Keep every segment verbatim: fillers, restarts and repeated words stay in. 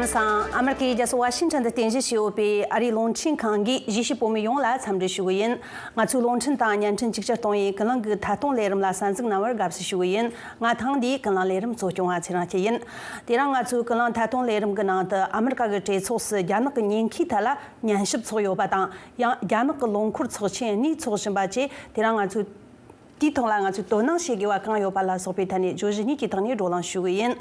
ལགས་སོ། ཨ་མི་རི་ཀའི་རྒྱལ་ས་ཝ་ཤིང་ཊོན་དུ་རྟེན་གཞི་བྱས་ཡོད་པའི་ཨ་རིའི་རླུང་འཕྲིན་ཁང་གིས་གཞིས་བྱེས་བོད་མི་ཡོངས་ལ་འཚམས་འདྲི་ཞུ་གི་ཡིན། ང་ཚོའི་རླུང་འཕྲིན་དང་བརྙན་འཕྲིན་གཅིག་གྱུར་གཏོང་བའི་ཀུན་གླེང་གི་ཐད་གཏོང་ལས་རིམ་ལ་གསན་གཟིགས་གནང་བར་དགའ་བསུ་ཞུ་གི་ཡིན། ང་ཐེངས་འདིའི་ཀུན་གླེང་ལས་རིམ་གཙོ་སྐྱོང་བ་ཚེ་རིང་སྐྱིད་ཡིན། དེ་རིང་ང་ཚོའི་ཀུན་གླེང་ཐད་གཏོང་ལས་རིམ་གྱི་ནང་དུ་ཨ་མི་རི་ཀ་གི་གྲོས་ཚོགས་སུ་རྒྱ་ནག་གི་ཉེན་ཁའི་ཐད་ལ་ཉན་ཞིབ་ཚོགས་ཡོད་པ་དང་། ཡང་རྒྱ་ནག་གི་ལོ་འཁོར་ཚོགས་ཆེན་གཉིས་འཚོགས་བཞིན་པ་བཅས། དེ་རིང་ང་ཚོས་དེའི་ཐོག་ལ་ང་ཚོས་དོ་སྣང་བྱེད་དགོས་པ་གང་ཡོད་པ་ལ་སོགས་པའི་ཐད་ནས་བརྗོད་གཞི་གཉིས་ཀྱི་ཐོག་ནས་བགྲོ་གླེང་ཞུ་གི་ཡིན།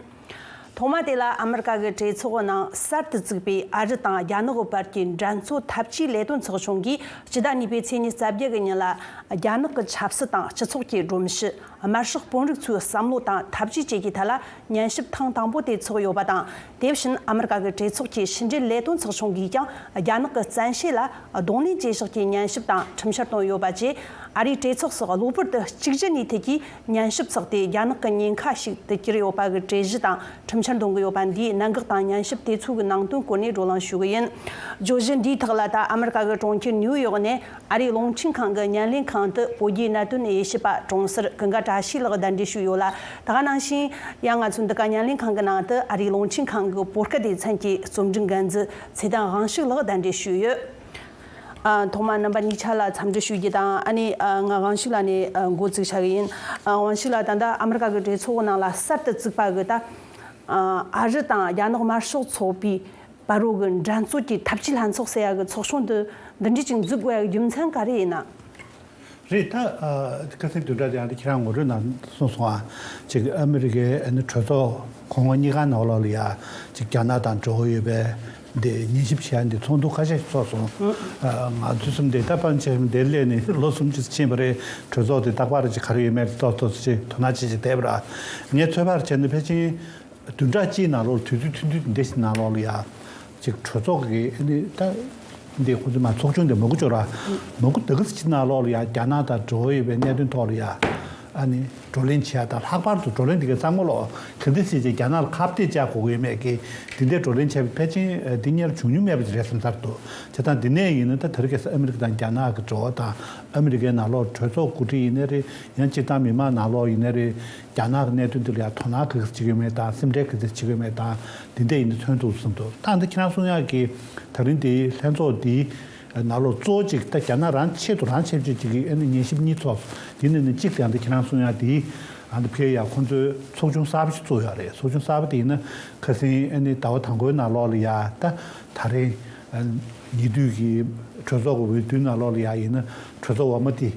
ཐོག་མ་དེ་ལ་ཨ་མི་རི་ཀ་གི་གྲོས་ཚོགས་ནང་གསར་དུ་བཙུགས་པའི་ཨ་རི་དང་རྒྱ་ནག་གི་བར་གྱི་འགྲན་རྩོད་འཐབ་ཇུས་ལས་དོན་ཚོགས་ཆུང་གིས་སྤྱི་ཟླ་གཉིས་པའི་ཚེས་ཉི་ཤུ་རྩ་བརྒྱད་ཀྱི་ཉིན་ལ། རྒྱ་ནག་གི་ཆབ་སྲིད་དང་སྤྱི་ཚོགས་ཀྱི་སྒྲོམ་གཞི། དམར་ཤོག་དཔོན་རིགས་ཚོའི་བསམ་བློ་དང་འཐབ་ཇུས་བཅས་ཀྱི་ཐད་ལ་ཉན་ཞིབ་ཐེངས་དང་པོ་དེ་ཚོགས་ཡོད་པ་དང་། དེ་བཞིན་ཨ་མི་རི་ཀ་གི་གྲོས་ཚོགས་ཀྱི་ཕྱི་འབྲེལ་ལས་དོན་ཚོགས་ཆུང་གིས་ཀྱང་རྒྱ་ནག་གི་བཙན་ཤེད་ལ་གདོང་ལེན་བྱེད་ཕྱོགས་ཀྱི་ཉན་ཞིབ་དང་ཁྲིམས་འཆར་བཏོན་ཡོད་པ་བཅས། ཨ་རིའི་གྲོས་ཚོགས་སུ་གློ་བུར་དུ་གཅིག་གྱུར་གཉིས་ཐད་ཀྱི་ཉན་ཞིབ་ཚོགས་ཏེ། རྒྱ་ནག་གི་ཉེན་ཁ་ཞིག་ཏུ་གྱུར་ཡོད་པ་གི་གྲོས་གཞི་དང་ཁྲིམས་འཆར་འདོན་གྱི་ཡོད་པ་འདིའི་གནད་འགག་དང་ཉན་ཞིབ་དེ་ཚོའི་གི་ནང་དོན་སྐོར་ནས་བགྲོ་གླེང་ཞུ་གི་ཡིན། བརྗོད་གཞི་འདིའི་ཐོག་ལ་ད་ཨ་མི་རི་ཀ་གི་གྲོང་ཁྱེར་ནིའུ་ཡོག་ནས། ཨ་རིའི་རླུང་འཕྲིན་ཁང་གི་བརྙན་ལེན་ཁང་དུ་བོད་རྒྱའི་གནད་དོན་དབྱེ་ཞིབ་པ་གྲོང་གསར་ཀུན་དགའ་བཀྲ་ཤིས་ལགས་གདན་འདྲེན་ཞུས་ཡོད་ལ། ད་ག་ནང་བཞིན་ཡང་ང་ཚོའི་འདི་ག་བརྙན་ལེན་ཁང་གི་ནང་དུ་ཨ་རིའི་རླུང་འཕྲིན་ཁང་གི་བོད་སྐད་སྡེ་ཚན་གྱི་རྩོམ་སྒྲིག་འགན་འཛིན་ཚེ་བརྟན་དབང་ཕྱུག་ལགས་གདན་འདྲེན་ཞུས་ཡོད། ཨ། ཐོག་མ་རྣམ་པ་གཉིས་ཆ་ལ་འཚམས་འདྲི་ཞུ་རྒྱུ་དང་། ཨ་ནི་ཨ་ང་དབང་ཕྱུག་ལགས་ནས་ཨ་འགོ་འཛུགས་བྱ་གི་ཡིན། ཨ། དབང་ཕྱུག་ལགས། ད་ལྟ་ཨ་མི་རི་ཀ་གི་གྲོས་ཚོགས་ནང་ལ་གསར་དུ་བཙུགས་པ་གི་ད་ཨ་རི་དང་རྒྱ་ནག་དམར་ཤོག་ཚོགས་པའི་བར་རོ་གི་འགྲན་རྩོད་ཀྱི་འཐབ་ཇུས་ལྷན་ཚོགས་ཟེར་ཡ་གི་ཚོགས་ཆུང་འདི་འདི་འདྲ་ཅིག་འཛུགས་དགོས་ཡ་གི་རྒྱུ་མཚན་ག་རེ་ཡིན་ན། རེད། ད་ཨ་ཁ་སང་བདུན་ཕྲག་དེ་ཡང་དེ་ཁྱེད་རང་ངོ་སྤྲོད་ནང་གསུངས་སོང་ཨ། ཅིག་ཨ་མི་རི་ཀའི་ཨ་ནི་གྲོས་ཚོགས་གོང་འོག་གཉིས་ཀ་ནང་ལོགས་ལ་ཡ་ཅིག་རྒྱ་ནག་དང་འབྲེལ་བ་ཡོད་པའི་འདི་ཉན་ཞིབ་བྱེད་ཡ་འདི་ཚོགས་འདུ་ཁ་ཤས་ཤིག་ཚོགས་སོང་། ཨ། ང་ཚོའི་སེམས་དེ་ད་ཕན་ཆེ་འདིར་སླེབས་ནས་ལོ་སུམ་ཅུ་ཕྱིན་པ་རེད། གྲོས་ཚོགས་དེ་རྟག་པར་ཅིག་ག་རེ་ཡོད་མེད་ཏོག་ཏོག་ཅིག་དོ་སྣང་བྱེད་ཅིག་བསྡད་པ་ར། ངས་ཚོད་དཔག་བྱས་ན་ཕལ་ཆེར་བདུན་ཕྲག་གཅིག་ནང་ལོགས་དུས་ཚོད་ཐུང་ཐུང་འདི་ཞིག་ནང་ལོགས་ལ་ཡ། ཅིག་གྲོས་ཚོགས་ཀྱི་ཨ་ནི་ད་འདི་ཁོ་ཚོ་མ་ཚོགས་ཆུང་འདི་མ་གུ་ཅོ་ར་མ་གུ་ད་གི་སི་ཅི་ནང་ལོགས་ལ་ཡ་རྒྱ་ནག་དང་འབྲེལ་བ་ཡོད་པའི་གནད་དོན་ཐོག་ལ་ཡ་ཨ་ནི་བགྲོ་གླེང་བྱེད་ཡ་དང་། ལྷག་པར་དུ་བགྲོ་གླེང་འདི་གའི་ཚང་མ་ལོག་ག་འདི་སི་ཅི་རྒྱ་ནག་ལ་ཁ་གཏད་བཅག་དགོས་ཀྱི་ཡོད་མེད་ཀྱི་འདི་འདྲའི་བགྲོ་གླེང་བྱས་པ་ཕལ་ཆེར་འདི་སྔོན་བྱུང་མྱོང་མེད་པ་ཅིག་རེད་བསམ་ཚར་འདུག་བྱས་ཙང་འདི་ནས་ཡིན་ན་ད་དེ་རིང་ཁ་སང་ཨ་མི་རི་ཀ་དང་རྒྱ་ནག་གི་འབྲེལ་བ་དང་། ཨ་མི་རི་ཀའི་ནང་ལོགས་གྲོས་ཚོགས་འགོ་ཁྲིད་ཡིན་ནའི་རེད། ཡང་སྤྱིར་བཏང་མི་མང་ནང་ལོགས་ཡིན་ནའི་རེད། རྒྱ་ནག་གི་གནད་དོན་འདི་ལ་ཡང་དོ་སྣང་ག་གི་བྱེད་ཀྱི་ཡོད་མེད་དང་། སེམས་ཁྲལ་ག་གི་བྱེད་ཀྱི་ཡོད་མེད་དང་། འདི་འདྲ་ཡིན་ན་མཚོན་ཐུབ་བསམ་འདུག་ད་འདི་ཁྱེད་རང་གསུང་ཡག་གི་ད་རིང་འདི་ལྷན་ཚོགས་འདིའི་ནང་ལོགས་གཙོ་བོ་གཅིག་ད་རྒྱ་ནག་རང་ཆེད་དུ་རང་ཆེད་ཅིག་གི་ཨ་ནི་ཉན་ཞིབ་གཉིས་ཚོགས་འདི་ནས་ནི་གཅིག་དེ་ཨ་འདི་ཁྱེད་རང་གསུང་ཡག་འདི་ཨ་འདི་ཕེ་ཡ་ཁོང་ཚོའི་ཚོགས་ཆུང་གསར་པ་ཞིག་བཙུགས་ཡོད་རེད། ཚོགས་ཆུང་གསར་པ་དེ་ཡིན་ན་ཁ་སང་ཨ་ནི་ཟླ་བ་དང་པོའི་ནང་ལོགས་ལ་ཡ་ད་ད་རིང་ཉེ་དུས་ཀྱི་གྲོས་ཚོགས་ཀྱི་འོས་བསྡུའི་ནང་ལོགས་ལ་ཡ་ཡིན་ན་གྲོས་ཚོགས་འོག་མ་དེ།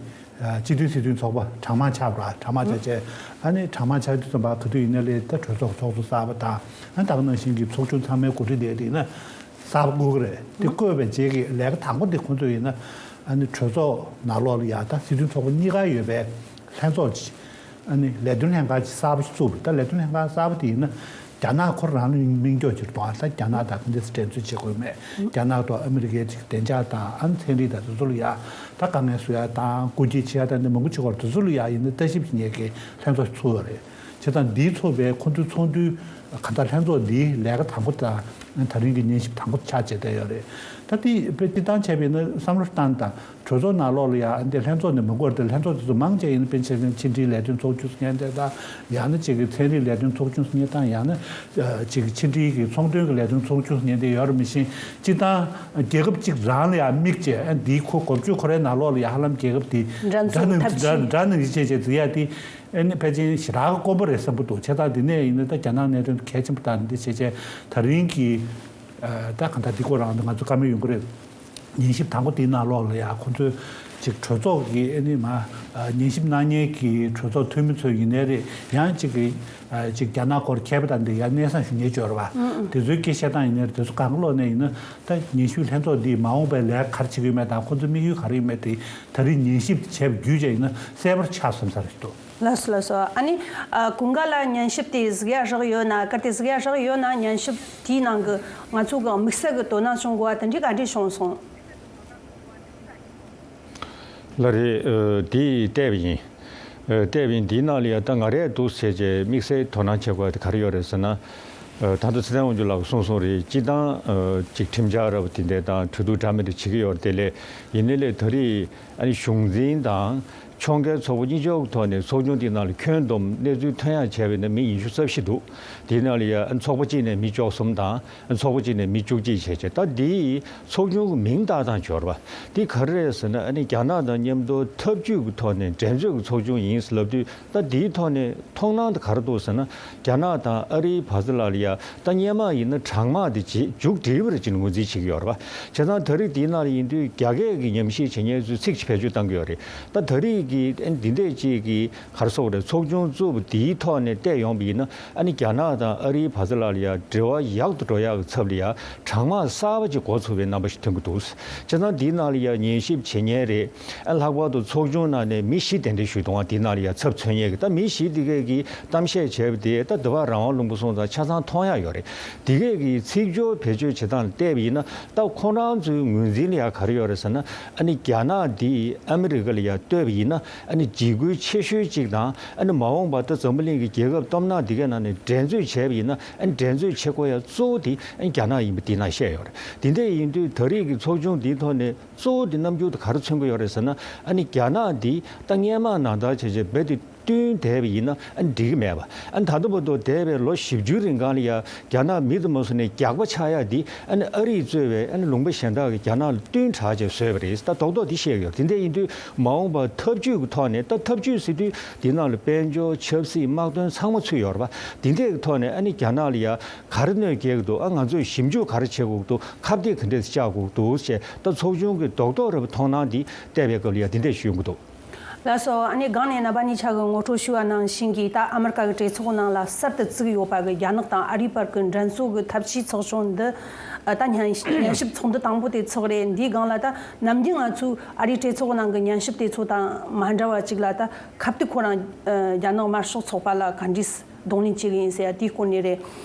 སྤྱི་འཐུས་སྲིད་དོན་ཚོགས་པ་གྲངས་མང་ཆགས་པ་ར། གྲངས་མང་ཆགས་བྱས་ཨ་ནི་གྲངས་མང་ཆགས་དུས་ཙམ་པ་ག་དུས་ཡིན་ན་ལས་ད་གྲོས་ཚོགས་ཚོགས་གཙོ་གསར་པ་དང་། ཨ་ནི་ད་ག་ནང་བཞིན་གྱི་ཚོགས་ཆུང་ཚང་མའི་འགོ་ཁྲིད་དེ་དེ་ཡིན་ན་གསར་པ་བསྐོ་གི་རེད། དེ་བསྐོས་པའི་རྗེས་ཀྱི་ལས་ཀ་དང་པོ་དེ་ཁོང་ཚོས་ཡིན་ན་ཨ་ནི་གྲོས་ཚོགས་ནང་ལོགས་ལ་ཡ་ད་སྲིད་དོན་ཚོགས་པ་གཉིས་ཀ་ཡོད་པའི་ལྷན་ཚོགས་ཅིག་ཨ་ནི་ལས་དོན་ལྷན་ཁང་ཅིག་གསར་པ་ཞིག་བཙུགས་པ་རེད། ད་ལས་དོན་ལྷན་ཁང་གསར་པ་དེ་ཡིན་ན། རྒྱ་ནག་ཁོ་རང་ལ་མིང་འཇོག་བྱེད་དུ་གཏོང་བ། ད་རྒྱ་ནག་དང་ཕན་ཚུན་འགྲན་རྩོད་བྱེད་དགོས་མེད། རྒྱ་ནག་དང་ཨ་མི་རི་ཀའི་ཅིག་བདེ་འཇགས་དང་ཨ་ནི་ཚན་རིག་དང་དེ་ཚོ་ལ་ཡ་ད་དཀའ་ངལ་བཟོ་ཡ་དང་སྐུལ་འདེད་བྱེད་ཡ་དང་འདི་མང་པོ་བྱེད་དགོས་རེད། དེ་ཚོ་ལ་ཡ་ཡིན་ན་ལྟ་ཞིབ་བྱེད་མཁན་གྱི་ལྷན་ཚོགས་ཤིག་ཚུགས་ཡོད་རེད། བྱས་ཙང་འདིའི་ཚོགས་པའི་ཁོ་ཚོའི་ཚོགས་འདུའི་གང་ལྟར་ལྷན་ཚོགས་འདིའི་ལས་ཀ་དང་པོ་དང་ད་རིང་གི་ཉན་ཞིབ་དང་པོ་ཆགས་བྱས་བསྡད་ཡོད་རེད། ད་དེ་དཔེ་སྤྱིར་བཏང་བྱས་པ་ཡིན་ན་བསམ་བློ་བཏང་དང་། གྲོས་ཚོགས་ནང་ལོགས་ལ་ཡང་འདི་ལྷན་ཚོགས་ནས་མི་འགོར་ཏེ་ལྷན་ཚོགས་དེ་ཚོ་མང་ཆེ་ཡིན་ན་དཔེར་ན་ཆ་བཞག་ན་ཕྱི་འབྲེལ་ལས་དོན་ཚོགས་ཆུང་ཟེར་མཁན་དེ་དང་། ཡང་ན་གཅིག་གི་ཚན་རིག་ལས་དོན་ཚོགས་ཆུང་ཟེར་མཁན་དང་། ཡང་ན་ཨ་གཅིག་གི་ཕྱི་འབྲེལ་གྱི་ཚོང་དོན་གྱི་ལས་དོན་ཚོགས་ཆུང་ཟེར་མཁན་དེ་ཡོད་རེད། མི་ཤེས། སྤྱིར་བཏང་རྒྱལ་ཁབ་གཅིག་རང་ལ་ཡང་དམིགས་བྱས་ཨ་འདིའི་ཁོ་འགོ་བརྗོད་ཁོ་རའི་ནང་ལོགས་ལ་ཡང་ཧ་ལམ་རྒྱལ་ཁབ་དེ་འདྲ་འདྲ་ནང་འདྲ་འདྲ་ནང་བྱས་བྱས་འཛིན་ཡ་དེ་ཨ་ནི་ཕལ་ཆེར་ཞེ་དྲག་དཀོན་པོ་རེད་བསམ་གྱི་འདུག་བྱས་ཙང་འདི་ནས་ཡིན་ན་ད་རྒྱ་ནག་གནད་དོན་གལ་ཆེན་པོ་དང་འདི་བྱས་བྱས་ད་རིང་གི་ཨ་ད་གང་ལྟར་འདི་ཁོ་རང་ད་ང་ཚོ་བཀའ་མོལ་ཡོང་གི་རེད། ཉན་ཞིབ་དང་པོ་དེའི་ནང་ལོགས་ལ་ཡང་ཁོང་ཚོས་ཅིག་གྲོས་ཚོགས་ཀྱི་ཨ་ནི་མ་ཉན་ཞིབ་གནང་མཁན་གྱི་གྲོས་ཚོགས་འཐུས་མི་ཚོ་ཡིན་ནའི་རེད། ཡང་ཅིག་གི་ཅིག་རྒྱ་ནག་སྐོར་མཁས་པ་དང་འདི་ཡང་གནས་ཚང་ཞུ་མཁན་ཅིག་ཡོད་རེད་པ། དེ་ཚོའི་སྐད་བཤད་སྟངས་ཡིན་ནའི་རེད། དེ་ཚོ་གང་ག་ལོག་ནས་ཡིན་ན་ད་ཉན་ཞིབ་ལྷན་ཚོགས་འདིས་མ་འོངས་པའི་ལས་ཀ་ག་རེ་བྱེད་ཀྱི་ཡོད་མེད་དང་། ཁོང་ཚོའི་དམིགས་ཡུལ་ག་རེ་ཡོད་མེད་དེ་ད་རེས་ཉན་ཞིབ་བྱས་པ་བརྒྱུད་བྱས་ཡིན་ན་གསལ་པོར་ཆགས་སོང་ས་རེད་འདུག་ལགས་སོ་ལགས་སོ། ཨ་ནི་ཨ་ཀུན་དགའ་ལགས་ཉན་ཞིབ་དེ་གཟིགས་ཡ་རག་ཡོད་ན། གལ་ཏེ་གཟིགས་ཡ་རག་ཡོད་ན་ཉན་ཞིབ་དེའི་ནང་གི་ང་ཚོ་གི་དམིགས་བསལ་གྱི་དོ་སྣང་བྱུང་དགོས་པ་དེ་འདྲའི་ག་འདྲས་བྱུང་སོང་། ལགས་རེད། ཨ་དེ་བལྟས་པ་ཡིན། ཨ་བལྟས་པ་ཡིན། དེའི་ནང་ལ་ཡ་ད་ང་རས་འདུག་ཟེར་བྱས་དམིགས་བསལ་དོ་སྣང་བྱེད་དགོས་པ་དེ་ག་རེ་ཡོད་རེད་ཟེར་ན། ཨ་ད་ལྟ་ཚེ་བརྟན་དབང་ཕྱུག་ལགས་གསུངས་སོང་རེད། སྤྱིར་བཏང་ཨ་ཅིག་ཁྲིམས་འཆར་ར་བ་དེ་འདྲ་དང་གྲོས་བསྡུར་འདྲ་མི་འདྲ་བྱེད་ཀྱི་ཡོད་རེད། དེ་ལས་ཡིན་ནའི་ལས་ད་རེས་ཨ་ནི་གཞུང་འཛིན་དང་། ཕྱོགས་འགལ་ཚོགས་པ་གཉིས་ཆར་གྱི་ཐོག་ནས་ཚོགས་ཆུང་དེའི་ནང་ལ་ཁྱོན་བསྡོམས་གནས་ཚུལ་ཐོན་ཡག་བྱས་པ་ཡིན་ན་མི་ཉི་ཤུ་རྩ་བཞི་འདུག་དེའི་ནང་ལ་ཡ་ཚོགས་པ་གཅིག་ནས་མི་བཅུ་གསུམ་དང་ཚོགས་པ་གཅིག་ནས་མི་བཅུ་གཅིག་བྱས་བྱས། ད་འདིའི་ཚོགས་ཆུང་གི་མིང་བཏགས་སྟངས་འབྱོར་བ་འདི་ག་རེ་རེད་ཟེར་ན། ཨ་ནི་རྒྱ་ནག་དང་མཉམ་དུ་འཐབ་ཇུས་ཀྱི་ཐོག་ནས་འགྲན་རྩོད་ཀྱི་ཚོགས་ཆུང་ཡིན་ལབ་དུས། ད་འདིའི་ཐོག་ནས་མཐོང་སྣང་དེ་ག་རེ་འདུག་ཟེར་ན། རྒྱ་ནག་དང་ཨ་རིའི་བར་མཚམས་ལ་ཡ་ད་སྔོན་མ་ཡིན་ན་གྲང་དམག་དེ་རྗེས་མཇུག་སྒྲིལ་བར་ཅིག་ངོས་འཛིན་བྱེད་ཀྱི་ཡོད་རེད་པ། བྱས་ཙང་ད་རེས་དེའི་ནང་ལ་ཡིན་དུས་རྒྱ་སྐད་ཀྱི་ཉམས་ཞིབ་བྱེད་མཁན་ཚོས་ཚིག་ཅིག་བེད་སྤྱོད་གཏང་གི་ཡོད་རེད། ད་ད་རེས་ཀྱི་ཨ་ནི་འདི་འདྲས་ཅིག་གི་ག་རེ་ཟེར་དགོས་རེད། ཚོགས་ཆུང་བཙུགས་པ་དེའི་ཐོག་ནས་བལྟས་ཡོང་བ་ཡིན་ན། ཨ་ནི་རྒྱ་ནག་དང་ཨ་རིའི་བར་མཚམས་ལ་ཡ་འབྲེལ་བ་ཡག་ཏུ་འགྲོ་ཡག་གི་ཚབ་ལ་ཡ་གྲང་དམག་གསར་པ་ཅིག་འགོ་ཚུགས་པའི་རྣམ་པ་ཞིག་ཐོན་གྱི་འདུག་བྱས་ཙང་འདིའི་ནང་ལ་ཡ་ཉན་ཞིབ་བྱེད་མཁན་རེད། ཨ་ལྷག་པར་དུ་ཚོགས་ཆུང་ནང་ནས་མི་བཞི་གདན་འདྲེན་ཞུས་འདུག་ཨ། དེའི་ནང་ལ་ཡ་ཚབ་མཚོན་མཁན་གྱི། ད་མི་བཞི་དེ་གས་ཀྱིས་གཏམ་བཤད་བྱས་པ་དེ་ད་འདི་པ་རང་དབང་ལྷུན་པོ་གསུང་ཙང་ཆ་ཚང་མཐོང་ཡག་ཡོད་རེད། དེ་གས་ཀྱི་ཚིག་སྦྱོར་བེད་སྤྱོད་བྱེད་སྟངས་ལ་བལྟས་པ་ཡིན་ན། ད་ཁོང་རང་ཚོའི་ངོས་འཛིན་ལ་ཡ་ག་རེ་ཡོད་རེད་ཟེར་ན། ཨ་ནི་རྒྱ་ནག་འདིས་ཨ་མི་རི་ཀ་ལ་ཡ་བསྟོད་པ་ཡིན་ན། ཨ་ནི་འཇིགས་སྐུལ་ཆེ་ཤོས་གཅིག་དང་། ཨ་ནི་མ་འོངས་པར་ད་འཛམ་བུ་གླིང་གི་རྒྱལ་ཁབ་སྟོབས་ནག་འདི་གའི་ནང་ནས་འགྲན་རྩོད་བྱས་པ་ཡིན་ན། ཨ་ནི་འགྲན་རྩོད་བྱེད་དགོས་ཡ་གཙོ་བོ་དེ་ཨ་ནི་རྒྱ་ནག་ཡིན་པ་འདི་ནང་བཤད་ཡོད་རེད། དེ་འདྲ་ཡིན་དུས་ད་རེས་ཀྱི་ཚོགས་ཆུང་འདིའི་ཐོག་ནས་གཙོ་བོ་དེ་རྣམ་འགྱུར་དེ་ག་རེ་མཚོན་གྱི་ཡོད་རེད་ཟེར་ན། ཨ་ནི་རྒྱ་ནག་འདི་ད་སྔོན་མ་ནང་ལྟར་བྱས་བྱས་རྦད་དེ་བསྟུན་བསྡད་པ་ཡིན་ན་ཨ་ནི་འགྲིག་གི་མེད་པ། ཨ་ནི་ད་ལྟ་བར་དུ་འདས་པའི་ལོ་བཞི་བཅུའི་རིང་གང་ལ་ཡ་རྒྱ་ནག་མི་དུ་མ་སུ་ནས་རྒྱག་པ་ཆགས་ཡ་འདི་ཨ་ནི་ཨ་རིས་གཙོས་པའི་ཨ་ནི་ལུང་པ་གཞན་དག་གིས་རྒྱ་ནག་ལ་བསྟུན་དྲགས་བྱས་བཟོས་པ་རེད། ད་རྡོག་རྡོག་འདི་བཤད་ཡོད། དེ་འདྲ་ཡིན་དུས་མ་འོངས་པར་འཐབ་ཇུས་ཀྱི་ཐོག་ནས། ད་འཐབ་ཇུས་ཟེར་དུས་འདི་ནང་ལ་དཔལ་འབྱོར་ཆབ་སྲིད་དམག་དོན་ཚང་མ་ཚུད་ཡོད་རེད་པ། འདི་འདྲའི་ཐོག་ནས་ཨ་ནི་རྒྱ་ནག་ལ་ཡ་ག་རེ་གནོད་སྐྱེལ་གྱི་འདུག་ཨ་ང་ཚོས་ཞིབ་འཇུག་ག་རེ་བྱེད་དགོས་ཀྱི་འདུག་ཁ་གཏད་ག་འདྲས་བཅག་དགོས་ཀྱི་འདུག་ཅེས། ད་ཚོགས་ཆུང་གི་རྡོག་རྡོག་རེ་བ་མཐོང་སྣང་འདི་བལྟས་པའི་སྐབས་ལ་ཡ་འདི་འདྲས་ཞུ་ཡོང་གི་འདུག་ལགས་སོ། ཨ་ནི་སྒང་ནས་རྣམ་པ་གཉིས་ཆ་གིས་ངོ་སྤྲོད་ཞུས་པ་ནང་བཞིན་གྱི། ད་ཨ་མི་རི་ཀ་གི་གྲོས་ཚོགས་ནང་ལ་གསར་དུ་བཙུགས་ཡོད་པ་གི་རྒྱ་ནག་དང་ཨ་རིའི་བར་གྱི་འགྲན་རྩོད་ཀྱི་འཐབ་ཇུས་ཚོགས་ཆུང་འདི། ཨ་ད་ཉན་ཉན་ཞིབ་ཚོགས་འདུ་དང་པོ་དེ་ཚོགས་རེད། འདིའི་སྒང་ལ་ད་ནམ་རྒྱུན་ང་ཚོའི་ཨ་རིའི་གྲོས་ཚོགས་ནང་གི་ཉན་ཞིབ་དེ་ཚོ་དང་མ་འདྲ་བ་ཅིག་ལ། ད་ཁ་གཏད་ཁོ་རང་ཨ་རྒྱ་ནག་དམར་ཤོག་ཚོགས་པ་ལ་ག་འདྲས་གདོང་ལེན་བྱེད་ཀྱི་ཡིན་ཟེར་ཡ་དེའི་སྐོར་ནས་རེད།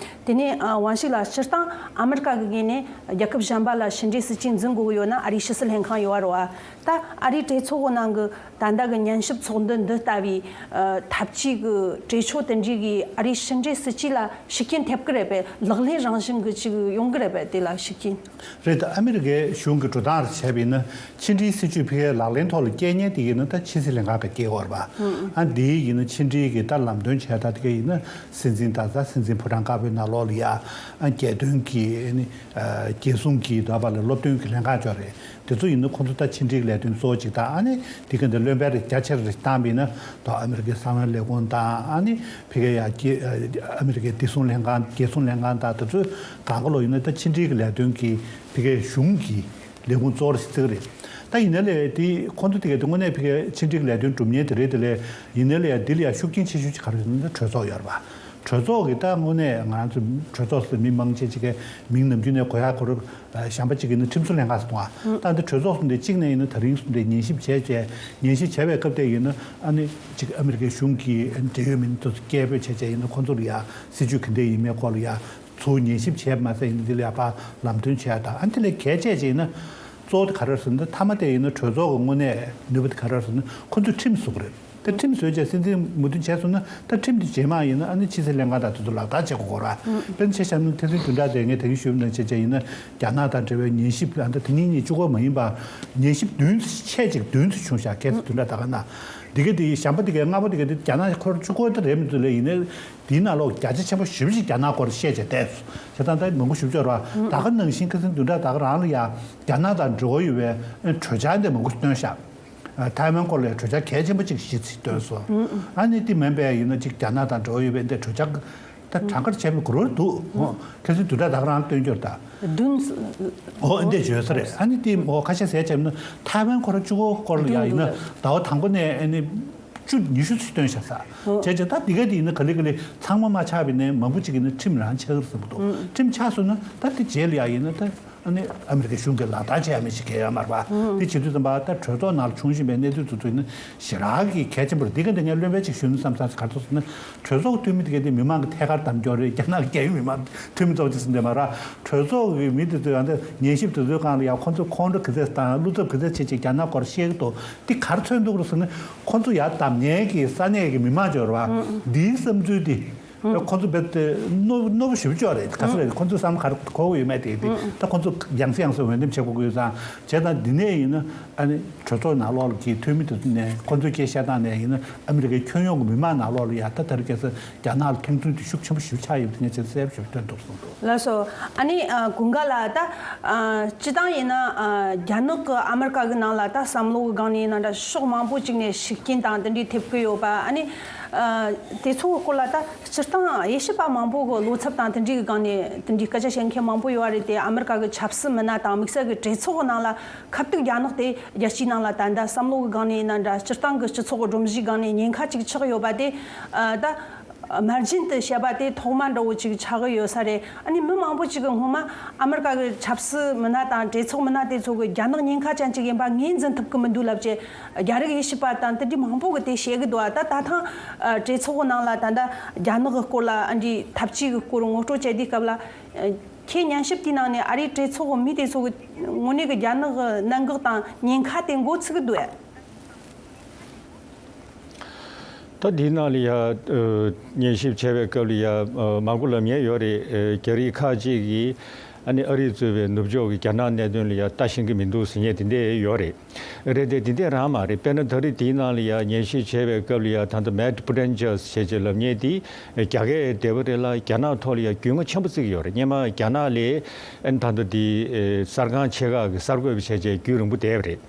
དེ་ནས་ཨ་དབང་ཕྱུག་ལགས། སྤྱིར་བཏང་ཨ་མི་རི་ཀ་གི་ངོས་ནས་རྒྱལ་ཁབ་གཞན་པ་ལ་ཕྱི་འབྲེལ་སྲིད་ཇུས་འཛིན་དགོས་ཀྱི་ཡོད་ན་ཨ་རིའི་ཕྱི་སྲིད་ལྷན་ཁང་ཡོད་རེད་བ། ད་ཨ་རིའི་གྲོས་ཚོགས་ནང་གི་ད་ལྟ་གི་ཉན་ཞིབ་ཚོགས་འདུ་འདི་ལྟ་བུའི་ཨ་འཐབ་ཇུས་ཀྱི་གྲོས་ཆོད་དེ་འདྲའི་གི་ཨ་རིའི་ཕྱི་འབྲེལ་སྲིད་ཇུས་ལ་ཤུགས་རྐྱེན་ཐེབས་ཀྱི་རེད་པས། ལག་ལེན་རང་བཞིན་གྱི་ཅིག་ཡོང་གི་རེད་པས། དེ་ལ་ཤུགས་རྐྱེན། རེད། ད་ཨ་མི་རི་ཀའི་གཞུང་གི་འགྲོ་སྟངས་རེ་བྱས་པ་ཡིན་ན། ཕྱི་འབྲེལ་སྲིད་ཇུས་ཕ་གིའི་ལག་ལེན་ཐོག་ལ་སྐྱེལ་མཁན་དེ་ཡིན་ན་ད་ཕྱི་སྲིད་ལྷན་ཁང་གིས་སྐྱེལ་གྱི་ཡོད་རེད་པ། ཨ་འདི་ཡིན་ན་ཕྱི་འབྲེལ་གྱི་ད་ལམ་སྟོན་བྱས། ད་དེ་ག་ཡིན་ན་སྲིད་འཛིན། ད་ད་སྲིད་འཛིན་ཕོ་བྲང་དཀར་པོའི་ནང་ལོགས་ལ་ཡ་ཨ་རྒྱལ་དོན་གྱི་ཨ་ནི་ཨ་རྒྱལ་སྲུང་གི་ད་བར་ལ་སློབ་སྟོན་གྱི་ལྷན་ཁང་ཅིག་ཡོད་རེད། དེ་ཚོ་ཡིན་ན་ཁོང་ཚོ་ད་ཕྱི་འབྲེལ་གྱི་ལས་དོན་གཙོ་བོ་ཅིག་དང་། ཨ་ནི་དེ་ག་འདི་བློན་པོ་རེ་རྒྱ་ཆེར་རེ་བཏང་བ་ཡིན་ན། ད་ཨ་མི་རི་ཀའི་གསང་བའི་ལས་ཁུངས་དང་། ཨ་ནི་ཕ་གི་ཡ་ཀྱི་ཨ་མི་རི་ཀའི་བདེ་སྲུང་ལྷན་ཁང་། རྒྱལ་སྲུང་ལྷན་ཁང་དང་དེ་ཚོ་གང་ག་ལོ་ཡིན་ན་ད་ཕྱི་འབྲེལ་གྱི་ལས་དོན་གྱི་ཕ་གིའི་གཞུང་གི་ལས་ཁུངས་གཙོ་བོར་བརྩི་གི་རེད། ད་ཡིན་ན་ལས་དེ་ཁོང་ཚོ་དེ་ག་དེ་དངོས་གནས་ཕ་གིའི་ཕྱི་འབྲེལ་གྱི་ལས་དོན་སྒྲུབ་མཁན་དེ་རེད། དེ་ལས་ཡིན་ན་ལས་འདི་ལ་ཡ་ཤུགས་རྐྱེན་ཆེ་ཤོས་ཅིག་ག་རེ་ཡོད་ན་ད་གྲོས་ཚོགས་ཡོད་རེད་པ། གྲོས་ཚོགས་ཀྱི་ད་དངོས་གནས་ང་རང་ཚོ་གྲོས་ཚོགས་ཟེར་མི་མང་ཆེ་ཅིག་གིས་མིང་ནམ་རྒྱུན་ནས་གོ་ཡག་གོ་རབས་གཞན་པ་ཅིག་ཡིན་ན་ཁྲིམས་བཟོ་ལྷན་ཁང་ཟེར་འདུག་ཨ། ད་འདི་གྲོས་ཚོགས་གསུམ་དེ་གཅིག་ནས་ཡིན་ན་ད་རིང་གསུམ་དེ་ཉན་ཞིབ་བྱས་བྱས། ཉན་ཞིབ་བྱས་པའི་སྐབས་དེ་ཡིན་ན་ཨ་ནི་ཅིག་ཨ་མི་རི་ཀའི་གཞུང་གི་འབྲེལ་ཡོད་མི་སྣ་ཚོ་སྐད་འབོད་བྱས་བྱས་ཡིན་ན་ཁོང་ཚོ་ལ་ཡ་སྲིད་ཇུས་ག་འདྲ་ཡིན་མིན་སྐོར་ལ་ཡ་ཚུར་ཉན་ཞིབ་བྱས་མ་ཟད་ཡིན་ན་འདི་ལ་ཡ་ཕར་ལམ་སྟོན་བྱས། ད་ཨ་ནི་དེ་ལས་གལ་ཆེ་ཅིག་ཡིན་ན་གཙོ་བོ་དེ་ག་རེ་རེད་ཟེར་ན། ད་མཐའ་མ་དེ་ཡིན་ན་གྲོས་ཚོགས་ཀྱི་དངོས་གནས་ནུས་པ་དེ་ག་རེ་རེད་ཟེར་ན། ཁོང་ཚོས་ཁྲིམས་བཟོ་དགོས་རེད། ད་ཁྲིམས་བཟོས་བྱས་སྲིད་འཛིན་མོས་མཐུན་བྱས་སོང་ན། ད་ཁྲིམས་དེ་རྗེས་མ་ཡིན་ན་ཨ་ནི་ཕྱི་སྲིད་ལྷན་ཁང་དང་དེ་ཚོ་ལག་བསྟར་བྱེད་དགོས་རེད། དཔེར་ན་ཆ་བཞག་ན་ཐེངས་གསུམ་བདུན་ཕྲག་དེ་ངས་ད་གིན་ཞུས་པ་ནང་བཞིན་བྱས་བྱས་ཡིན་ན། རྒྱ་ནག་དང་འབྲེལ་བའི་ཉན་ཞིབ། ཨ་ད་དེ་གཉིས་གཉིས་གཅིག་པོ་མ་ཡིན་པར་ཉན་ཞིབ་བདུན་ཚིགས་ཆེ་ཅིག་བདུན་ཚིགས་བྱུང་ཤག་ཁ་སང་བདུན་ཕྲག་ད་ག་ནང་། འདི་ག་དེ་གཞན་པ་དེ་གའི་ལྔ་པོ་དེ་ག་དེ་རྒྱ་ནག་འཁོར་བཅུ་དགུ་དེ་རེད་མི་འདུག་ལས། ཡིན་ནའི་དེའི་ནང་ལོགས་རྒྱ་ཆ་ཆེན་པོ་ཞེ་པོ་ཅིག་རྒྱ་ནག་སྐོར་བཤད་བྱས་བསྡད་སོང་། བྱས་ཙང་ད་མང་པོ་ཞེ་པོ་ཅིག་ཡོད་རེད་པ། ད་ག་ནང་བཞིན་ཁ་སང་བདུན་ཕྲག་ད་ག་རང་ལ་ཡ་རྒྱ་ནག་དང་འབྲེལ་བ་ཡོད་པའི་གྲོས་འཆར་འདི་མང་པོ་ཞིག་བཏོན་ཤག་ཐའེ་ཝན་སྐོར་ལ་གྲོས་འཆར་གལ་ཆེན་པོ་ཅིག་བཞི་ཅིག་བཏོན་སོང་། ཨ་ནི་དེ་མིན་པའི་ཡིན་ན་ཅིག་རྒྱ་ནག་དང་འབྲེལ་བ་ཡོད་པའི་འདི་གྲོས་འཆར་ད་གྲངས་ཀ་ཆེ་མི་འགོར་འགྲོ་འདུག་ཁ་སང་བདུན་ཕྲག་ད་ག་རང་བཏོན་རྒྱུ་རེད་ད། བདུན། ཨོ་འདི་བརྗོད་ས་རེད། ཨ་ནི་དེ་ཨོ་ཁ་ཤས་ཟས་བྱས་ན་ཐའེ་ཝན་ཁོ་རང་གཅིག་པོ་སྐོར་ལ་ཡ་ཡིན་ན་ཟླ་བ་དང་པོ་ནས་ཨ་ནི་བཅུ་ཉི་ཤུ་ཙམ་བཏོན་ཤག་ས། བྱས་བྱས་ད་འདི་ག་དེ་ཡིན་ན་ག་ལེ་ག་ལེ་ཚང་མ་མ་ཆགས་པའི་ནས་མང་པོ་ཅིག་ཡིན་ན་ཁྲིམས་རང་ཆགས་ཀྱི་རེད་བསམ་གྱི་འདུག་ཁྲིམས་ཆགས་སོང་ན་ད་དེ་རྗེས་ལ་ཡ་ཡིན་ན་ད། ཨ་ནི་ཨ་མི་རི་ཀའི་གཞུང་གིས་ལག་བསྟར་བྱེད་ཡ་མེད་ཅིག་གལ་ཡོད་མ་རེད་པ། དེ་བྱེད་དུས་ཙམ་པ་ད་གྲོས་ཚོགས་ནང་ལ་བྱུང་བཞིན་པའི་གནས་ཚུལ་དེ་ཚོ་ཡིན་ན་ཞེ་དྲག་གི་གལ་ཆེན་པོ་རེད། འདི་ག་འདི་ངས་བློན་པོ་ཅིག་ཞུས་ན་བསམ་བསམ་ག་རེ་འདུག་ཟེར་ན། གྲོས་ཚོགས་འཐུས་མི་དེ་ག་དེ་མི་མང་གི་ཐད་ཀར་གདམ་སྐྱོར་རེད། རྒྱ་ནག་གི་རྒྱལ་ཡོངས་མི་མང་འཐུས་མི་ཚོགས་ཆེན་ཟེར་འདི་མ་རེད། གྲོས་ཚོགས་ཀྱི་མི་དེ་ཚོས་ཡང་ད་ཉན་ཞིབ་དེ་ཚོའི་སྒང་ལ་ཡང་ཁོང་ཚོས་ཁོང་ཁྲོ་ག་ཚད་དང་བློ་འཚབ་ག་ཚད་བྱེད་ཅིག་རྒྱ་ནག་སྐོར་བཤད་ཀྱི་འདུག་འདི་ག་རེ་མཚོན་འདུག་རེད་ཟེར་ན། ཁོང་ཚོ་ཡར་གདམ་མཁན་གྱི་ས་གནས་ཀྱི་མི་མང་ཅིག་ཡོད་རེད་པ། འདིའི་བསམ་ཚུལ་དེ། ཁོ་ཚོ་རྦད་དེ་རྣོ་རྣོ་པོ་ཞེ་པོ་ཅིག་རེད། ག་ཚོད་རེད། ཁོ་ཚོ་བསམ་ག་རེ་གོ་གི་ཡོད་མེད་དེ་དེ་ད་ཁོ་ཚོ་ཡང་སེ་ཡང་སེ་འོས་འདེམས་བྱེད་དགོས་ཀྱི་ཡོད་ཙང་། བྱས་ཙང་འདི་ནས་ཡིན་ན་ཨ་ནི་གྲོས་ཚོགས་ནང་ལོགས་ལ་གི་འཐུས་མི་དེ་ཚོ་ནས་ཁོ་ཚོའི་སྐད་བཤད་སྟངས་ནས་ཡིན་ན་ཨ་མི་རི་ཀའི་ཁྱོན་ཡོངས་ཀྱི་མི་མང་ནང་ལོགས་ལ་ཡ་ད་ད་རེས་ཁ་སང་རྒྱ་ནག་ལ་མཐོང་ཚུལ་དེ་ཤུགས་ཆེན་པོ་ཞེ་པོ་ཆགས་ཡོད་པ་དེ་ངས་ཁྱེད་ཚོ་གསལ་པོ་ཞེ་པོ་སྟོན་ཐུབ་སོང་འདུག་ལགས་སོ། ཨ་ནི་ཨ་དགུན་ཁ་ལ་ད་ཨ་སྤྱི་བཏང་ཡིན་ན་ཨ་རྒྱ་ནག་གི་ཨ་མི་རི་ཀ་གི་ནང་ལ་ད་བསམ་བློ་གི་སྒང་ནས་ཡིན་ན་འདྲ་ཕྱོགས་མང་པོ་ཅིག་ནས་ཤུགས་རྐྱེན་དང་དེ་འདྲའི་ཐེབས་ཀྱི་ཡོད་པ། ཨ་ནི་ཨ་དེ་ཚོ་གི་སྐོར་ལ་ད་སྤྱིར་བཏང་དབྱེ་ཞིབ་པ་མང་པོ་གི་བློ་འཚབ་དང་དེ་འདྲའི་གི་སྒང་ནས་དེ་འདྲའི་སྐད་ཆ་བཤད་མཁན་མང་པོ་ཡོད་པ་རེད་དེ། ཨ་མི་རི་ཀ་གི་ཆབ་སྲིད་མི་སྣ་དང་དམིགས་བསལ་གི་གྲོས་ཚོགས་གི་ནང་ལ་ཁ་ཐུག་རྒྱ་ནག་དེ་རྒྱལ་སྤྱིའི་ནང་ལ་ད་ལྟ་བསམ་བློ་གི་སྒང་ནས་ཡིན་ན་འདྲ། སྤྱིར་བཏང་གི་སྤྱི་ཚོགས་ཀྱི་སྒྲོམ་གཞིའི་སྒང་ནས་ཉེན་ཁ་ཅིག་ཆགས་ཡོད་པ་དེ་ཨ་ད་སྨྲ་བརྗོད་དུ་བཤད་པ་དེ་ཐོག་མ་འདྲ་བོ་ཅིག་ཆགས་ཀྱི་ཡོད་ས་རེད། ཨ་ནི་མི་མང་པོ་ཅིག་གི་སྔོན་མ་ཨ་མི་རི་ཀ་གི་ཆབ་སྲིད་མི་སྣ་དང་གྲོས་ཚོགས་མི་སྣ་དེ་ཚོ་གི་རྒྱ་ནག་ཉེན་ཁ་ཅན་ཅིག་ཡིན་པ་ངོས་འཛིན་ཐུབ་ཀྱི་མི་འདུག་ལབ་བྱས་རྒྱ་རིགས་དབྱེ་ཞིབ་པ་དང་དེ་འདྲའི་མང་པོ་གི་དེ་བཤད་གི་འདུག་ཨ་ད་ད་ཐེངས་ཨ་གྲོས་ཚོགས་གི་ནང་ལ་ད་ལྟ་རྒྱ་ནག་གི་སྐོར་ལ་ཨ་འདྲའི་འཐབ་ཇུས་གི་སྐོར་ངོ་སྤྲོད་བྱས་དུས་སྐབས་ལ། ཁྱེད་ཉན་ཞིབ་དེའི་ནང་ནས་ཨ་རིའི་གྲོས་ཚོགས་མི་དེ་ཚོ་གི་དངོས་གནས་ཀྱི་རྒྱ་ནག་གི་གནད་འགག་དང་ཉེན་ཁ་དེ་མགོ་ཚོས་ཀྱི་འདུག་ཨེ། ད་འདིའི་ནང་ལ་ཡ་ཉན་ཞིབ་བྱས་པའི་སྐབས་ལ་ཡ་མང་པོ་ལབ་མཁན་ཡོད་རེད། རྒྱ་རིགས་ཁག་ཅིག་གིས་ཨ་ནི་ཨ་རིས་གཙོས་པའི་ནུབ་ཕྱོགས་ཀྱི་རྒྱ་ནག་གནད་དོན་ལ་ཡ་ལྟ་ཤེས་ཀྱི་མི་འདུག་ཟེར་མཁན་དེ་འདྲས་ཡོད་རེད། རེད་དེ་དེ་འདྲས་རང་མ་རེད། དཔེར་ན་ད་རེས་དེའི་ནང་ལ་ཡ་ཉན་ཞིབ་བྱས་པའི་སྐབས་ལ་ཡ་ད་ལྟ་མེད་པུ་ཏན་ཇར་ཟེར་བྱས་ལབ་མཁན་དེ་རྒྱ་སྐད་བདེ་པོ་རེད་ལ་རྒྱ་ནག་ཐོག་ལ་ཡ་རྒྱུས་མངའ་ཆེན་པོ་བརྩི་གི་ཡོད་རེད། སྔོན་མ་རྒྱ་ནག་ལས་ཨ་ནི་ད་ལྟ་དེ་གསར་ཁང་ཆེ་ཁག་གི་གསར་འགོད་པ་བྱས་བྱས་རྒྱུན་རིང་པོ་བསྡད་པ་རེད།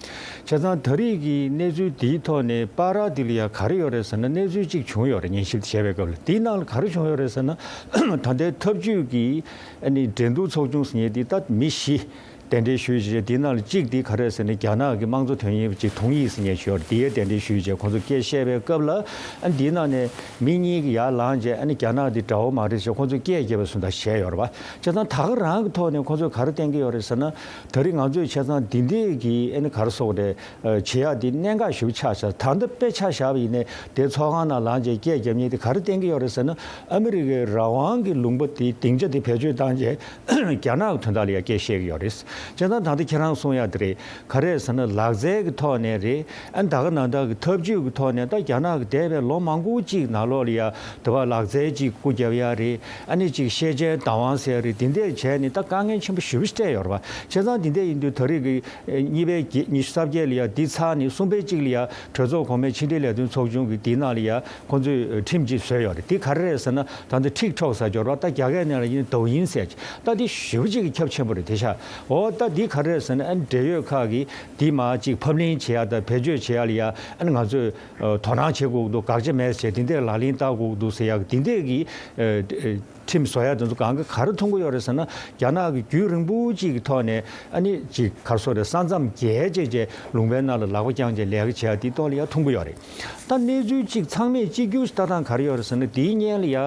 བྱས་ཙང་ད་རེས་ཀྱི་གནས་ཚུལ་འདིའི་ཐོག་ནས་བར་དེ་ལ་ཡ་ག་རེ་ཡོད་རེད་ཟེར་ན་གནས་ཚུལ་གཅིག་བྱུང་ཡོད་རེད། ཉན་ཞིབ་བྱས་པའི་སྐབས་ལ་དེའི་ནང་ལ་ག་རེ་བྱུང་ཡོད་རེད་ཟེར་ན་ད་ལྟའི་འཐབ་ཇུས་ཀྱི་ཨ་ནི་འགྲན་བསྡུར་ཚོགས་ཆུང་ཟེར་མཁན་དེ་ད་མི་བཞི་གདན་འདྲེན་ཞུས་བྱས། དེའི་ནང་ལ་གཅིག་དེ་ག་རེ་ཟེར་ན་རྒྱ་ནག་གི་དམངས་གཙོ་དོན་གཉེར་བ་ཅིག་ཐུང་ཡིག་ཟེར་མཁན་ཞིག་ཡོད་རེད། དེའི་གདན་འདྲེན་ཞུས་བྱས་ཁོང་ཚོ་སྐད་བཤད་པའི་སྐབས་ལ་ཨ་ནི་དེའི་ནང་ནས་མི་གཉིས་ཀྱི་ཡར་ལངས་བྱས་ཨ་ནི་རྒྱ་ནག་འདི་དགྲ་བོ་མ་རེད་ཟེར་ཁོང་ཚོས་སྐད་རྒྱབ་པ་སོང་ད་བཤད་ཡོད་རེད་པ། བྱས་ཙང་ད་ག་རང་གི་ཐོག་ནས་ཁོང་ཚོས་ག་རེ་བསྟན་གྱི་ཡོད་རེད་ཟེར་ན་ད་རེས་ང་ཚོས་བྱས་ཙང་འདི་འདྲས་ཀྱི་ཨ་ནི་ག་རེ་ཟེར་དགོས་རེད། བྱེད་ཡག་འདི་གནད་འགག་ཞེ་པོ་ཆགས་བཞག་ད་ལྟ་དཔེ་ཆ་བཞག་པ་ཡིན་ནའི་དེ་ཚོགས་ཁང་ནང་ལངས་བྱས་སྐད་རྒྱབ་མཁན་དེ་ག་རེ་བསྟན་གྱི་ཡོད་རེད་ཟེར་ན་ཨ་མི་རི་ཀའི་རང་དབང་གི་ལུང་པ་དེ་སྡིངས་ཆ་དེ་བེད་སྤྱོད་བཏང་བྱས་རྒྱ་ནག་གི་དོན་དག་ལ་ཡང་སྐད་བཤད་ཀྱི་ཡོད་རེད། བྱས་ཙང་ད་ལྟ་ཁྱེད་རང་གསུང་ཡག་དེ་རེད། ག་རེ་ཟེར་ན་ལག་རྩལ་གྱི་ཐོག་ནས་རེད། ཨ་ནི་ད་ག་ནང་ལྟར་གྱི་ཐབས་ཇུས་ཀྱི་ཐོག་ནས་ད་རྒྱ་ནག་གི་འདས་པའི་ལོ་མང་པོ་གཅིག་ནང་ལོགས་ལ་ཡ་དེ་བ་ལག་རྩལ་གཅིག་རྐུ་རྒྱབ་ཡག་རེད། ཨ་ནི་གཅིག་ཤེས་བྱའི་བདག་དབང་ཟེར་ཡག་རེད། དེ་འདྲས་བྱས་ནས་ད་དཀའ་ངལ་ཆེན་པོ་ཞེ་པོ་ཞིག་སྤྲད་ཡོད་རེད་པ། བྱས་ཙང་དེ་འདྲས་ཡིན་དུས་ད་རེས་ཀྱི་གཉིས་པའི་གི་ཉི་ཤུ་རྩ་བརྒྱད་ལ་ཡ་འདི་ཚར་ནས་གསུམ་པའི་གཅིག་ལ་ཡ་གྲོས་ཚོགས་གོང་མའི་ཕྱི་འབྲེལ་ལས་དོན་ཚོགས་ཆུང་གི་དེའི་ནང་ལ་ཡ་ཁོང་ཚོས་ཁྲིམས་གཅིག་བཟོས་ཡོད་རེད། དེ་ག་རེ་རེད་ཟེར་ན་ད་ལྟ་ཊིག་ཊོག་ཟེར་ཡོད་རེད་པ། ད་རྒྱ་སྐད་ནང་ལ་ཡིན་ན་དོ་ཡིན་ཟེར་གྱི་ད་དེ་ཞེ་པོ་ཅིག་གི་ཁྱབ་ཆེན་པོ་རེད། དེ་ཤ་འོ་ད་འདི་ག་རེ་རེད་ཟེར་ན་ཨ་ནི་འབྲེལ་ཡོད་ཁག་གིས་འདི་མ་གཅིག་ཕབ་ལེན་བྱེད་ཡག་དང་བེད་སྤྱོད་བྱེད་ཡག་ལ་ཡ་ཨ་ནི་ང་ཚོས་དོ་སྣང་བྱེད་དགོས་ཀྱི་འདུག་དགག་བྱ་མེད་ཟེར་དེ་འདྲས་ལག་ལེན་བསྟར་དགོས་ཀྱི་འདུག་ཟེར་ཡག་དེ་འདྲས་ཀྱི་ཁྲིམས་བཟོ་ཡག་དེ་ཚོ་གང་ག་ག་རེ་མཐོང་གི་ཡོད་རེད་ཟེར་ན་རྒྱ་ནག་གི་རྒྱུན་རིང་པོ་གཅིག་གི་ཐོག་ནས་ཨ་ནི་ཅིག་ག་རེ་ཟེར་དགོས་རེད། ས་མཚམས་བརྒལ་བྱས་བྱས་ལུང་པའི་ནང་ལ་ལག་པ་བརྐྱངས་བྱས་ལས་ཀ་བྱེད་ཡག་དེ་ཐོག་ལ་ཡ་མཐོང་གི་ཡོད་རེད། ད་གནས་ཚུལ་གཅིག་ཚང་མས་གཅིག་གྱུར་ལྟ་སྟངས་ག་རེ་ཡོད་རེད་ཟེར་ན་དེའི་སྔོན་ལ་ཡ་